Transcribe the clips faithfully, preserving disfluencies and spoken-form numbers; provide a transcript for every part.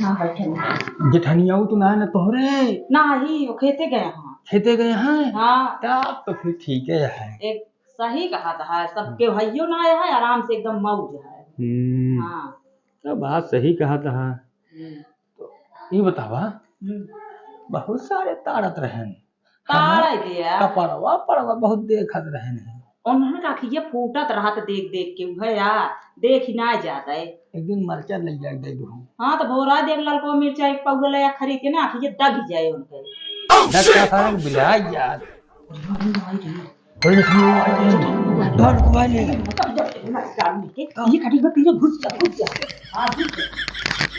हाँ, बैठे हैं। जेठनिया तो ना, ना तोहरे। ना ही, वो खेते गए हैं। खेते गए हैं? हाँ। तब तो फिर ठीक है। एक सही कहा था, सबके भइयो ना है, आराम से एकदम मौज है। हम्म। हाँ। तो बात सही कहा था। हम्म। तो ये बतावा, हम्म। बहुत सारे ताड़त रहन। ताड़े दिया। कपड़वा, पड़वा बहुत देखत रहन है। उन्हन का अखिया फूटत रहत देख देख के, उहे यार, देख ही ना जात है। एक दिन मरचा ले जाए दे दू। हाँ, तो भोरा देख ललको मिर्चा एक पौवा ले खरीद के ना, अखिया दब ही जाए उनके। दब का कारण बिलाई यार। कोई नहीं, कोई नहीं। ये कटी बा, तीनों घुस जा, घुस जा। हाँ, घुस जा।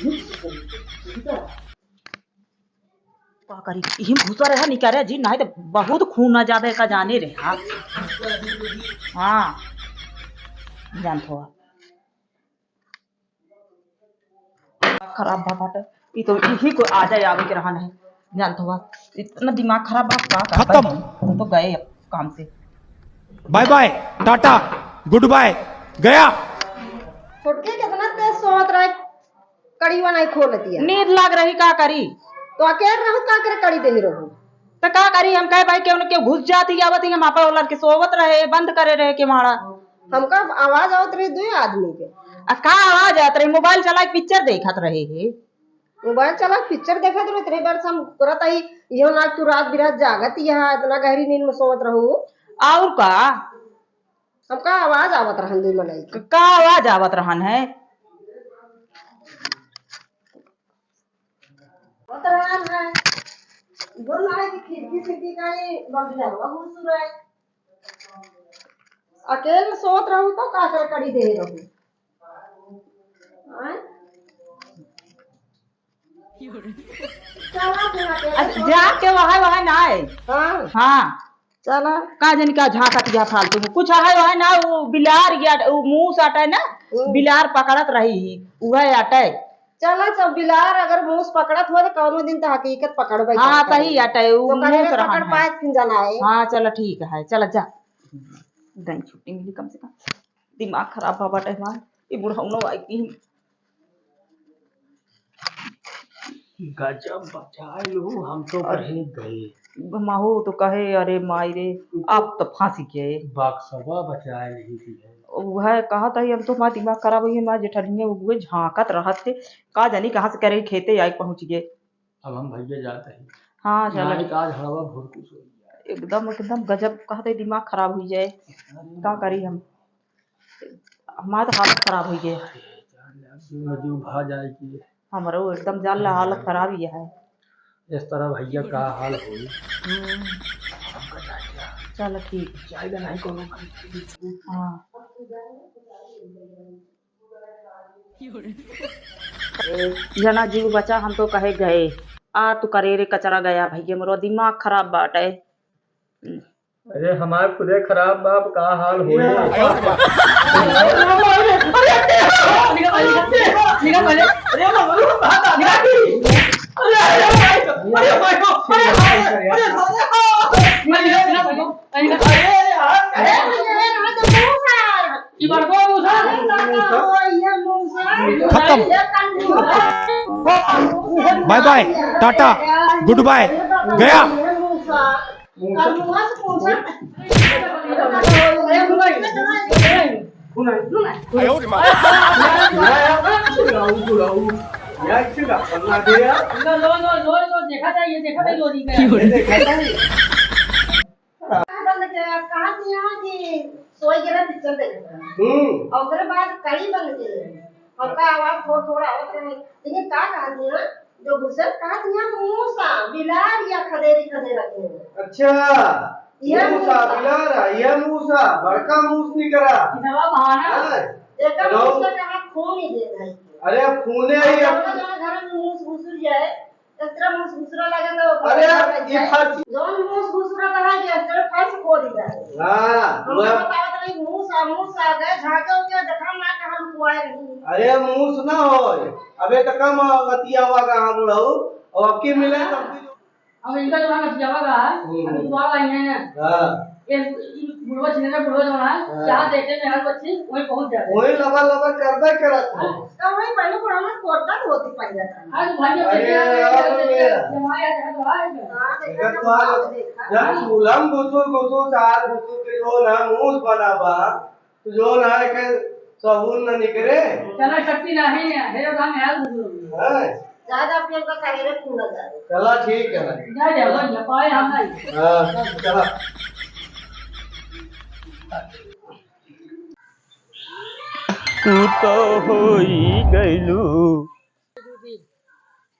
घुस जा। का करी? इही में घुसा रहे, निकारे जी, नाहीं तो बहुत खून आ जाबे का जाने रे। हाँ। हाँ। जानत हो। खराब बा बाटे। ई तो इही को आ जाए, आवे के रहा नहीं। जानत हो। इतना दिमाग खराब बा, का, का खत्म। हम तो गए अब काम से। Bye bye, tata, good bye, गया। छोटकी कितना तेज सोवत रहे। कड़ीवा नहीं खोलतिया। नींद लाग रही, का करी? तो अकेल रहू, का करे कड़ी देले रहू? तो का करी, हम कहे भाई, केहू न केहू घुस जात ही, आवत ही, हम आपा लड़के सोवत रहे, बंद करे रहे केवाड़ा। हमका आवाज आवत रही दुई आदमी के। आ का आवाज आवत रही? मोबाइल चला के पिक्चर देखत रहे हे। मोबाइल चला के पिक्चर देखत रहे, इतने बार से हम करत आई, इहो ना तू रात बिरात जागत ही, इतना गहरी नींद में सोवत रहू। और का? हमका आवाज आवत रहन दुई मनई के। का आवाज आवत रहन है? आवत रहन है। बोल रहा है कि खिड़की सिड़की का ही बंद है, वो घुस रहा है। अकेले सोत रहू तो का करे कड़ी दे रहू? हैं? चला फिर अकेले अच्छा, सोत जाके वहाँ, वहाँ ना आए। हाँ। हाँ। चला। का जानी का झांकत या फालतू में। कुछ है वहाँ ना, वो बिलार या, वो मूस आटे ना, हम्म। बिलार पकड़त रही ही, उहे आटे। चला, जब बिलार अगर मूस पकड़त हो, तो कौनो दिन तो हकीकत पकड़बे हाँ, करत सही है। आटे, वो तो कहीं मूस रहन पकड़ है। पाए, फिर जाना है। हाँ, चला, ठीक है, चला, जा। दही छुट्टी मिली कम से कम। दिमाग खराब बा बाटे हमार। ई बुढ़ौनो आई की गजब बचाए लू, हम तो अरे, कहे गए। माहू तो कहे, "अरे माई रे, अब तो फांसी के।" बक्सवा बचाए नहीं दिए। उहे कहत है, हम तो हमार दिमाग खराब हुई है, हमार जेठनिया उहे झांकत रहत थे, का जानी कहाँ से करे खेते आए पहुँच गए। अब हम भैया जात ही। हाँ, चलो। नाई का झड़वा भुरकुस हो गया। एकदम, एकदम गजब कहते दिमाग खराब हुई जाए। अरे का करी हम? हमार तो हालत खराब हुई गई। अरे, जान ले, अब जीव में जीव भा जाए कि हमरो एकदम जान ले हालत खराब ही है। इस तरह भैया का हाल होई। हम्म। हमका जाए क्या? चलो ठीक। जाएगा नहीं कोनो घर। हाँ। ए, जना जीव बचा, हम तो कहे गए। आ तू करे रे कचरा गया भैया, मोरो दिमाग खराब बाटे। अरे हमार खुदे खराब बाप का हाल होई। खत्म। Bye bye, tata, good bye, गया। कहाँ बंद किया? कहाँ दिया कि सोई के रहे, पिक्चर देखत रहे। हम्म। और ओकरे बाद कड़ी बंद के रहे। हमका आवाज थोड़ा थोड़ा आवत रहे। लेकिन का कहा दिया? जो घुसत कहा दिया, मूसा, बिलार या खदेरी खदेरत है। अच्छा। ये मूसा, मूसा। बिलार, ये मूसा, बड़का मूस निकरा। इधवा बहाना। हाँ। एकर मूसा कहा खून ही दे भाई। अरे खूने ही अब अपना जौन घर में मूस घुसुर जाए, एकरा मुस घुसरा लगे तो अरे यार, ये फर्श जौन मुस घुसरा रहा, ये एकरे फर्श खोद जाए। हाँ, हमका वह बतावत रही, मुस आ, मुस आ गए, झांके उके देखा ना, कहाँ लुकुआए रही। अरे, मुस ना होय, अबे तो कम अतियावा का हम रहू, और अब की मिले हाँ। तब भी अब इनका जो है ना, अतियावा का है, हम्म। अभी सुआ लाई है। हाँ। ये बुढ़वा छिनेरा बुढ़वा जौन है, हाँ। जहाँ देखे में हर बच्ची वही पहुँच जाते हैं। वही लबर लबर करबे करत है। हाँ। तो वही पहले पुराना कुर्ता धोती पहन जाता है। हाँ, तो भाई, अब अरे, देखिए, अब देखिए, ये जमाया जाए तो आए जो। हाँ, देखा देखा ना, तो आज बाप देखा। जब चूल्हा में घुसुर घुसुर चार घुसुर के जो ना मुंह बना बा, तो जो ना है के साबुन न निकले। चला शक्ति नहीं है, हे राम, हे बुजुर्ग। हाँ। ज्यादा अपने का करेले फूला जाए। चला ठीक है। जा, जा, जा, पाए हम नहीं। हाँ, चला। तू तो होई गइलू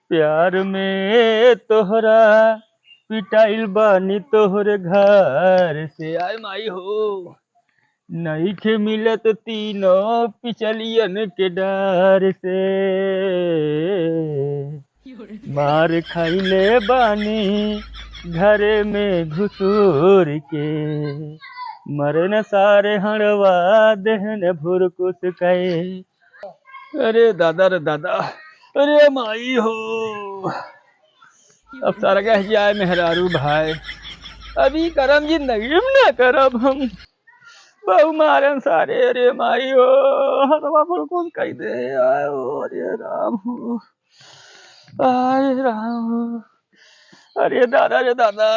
प्यार में तोहरा, पिटाइल बानी तोहरे घर से। आय माई हो, नइखे मिलत तीनों पिचलियन के डर से। मार खइले बानी घरे में घुसूर के, मरन सारे हड़वा देहन भुरकुस कए। अरे दादा रे दादा, अरे माई हो, अब सरगह जाए मेहरारू भाई, अभी करम जिंदगी में ना करब हम। बहु मारन सारे, अरे माई हो, हथवा पर कुछ कह दे, आयो, अरे राम हो, अरे राम हो, अरे दादा रे दादा,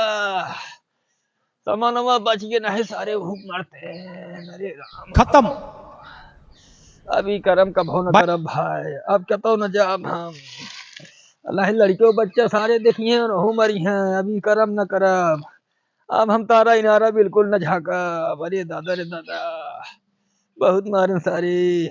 समानवा बच के नहीं सारे भूख मरते हैं, अरे राम। खत्म। अभी करम कभो न बा- करब भाई, अब कतो न जाब हम। अल्लाह लड़कियों बच्चा सारे देखिए और हो मरी हैं, अभी करम न करब। अब हम तारा इनारा बिल्कुल न झाँकब। अरे दादा रे दादा, बहुत मारन सारे।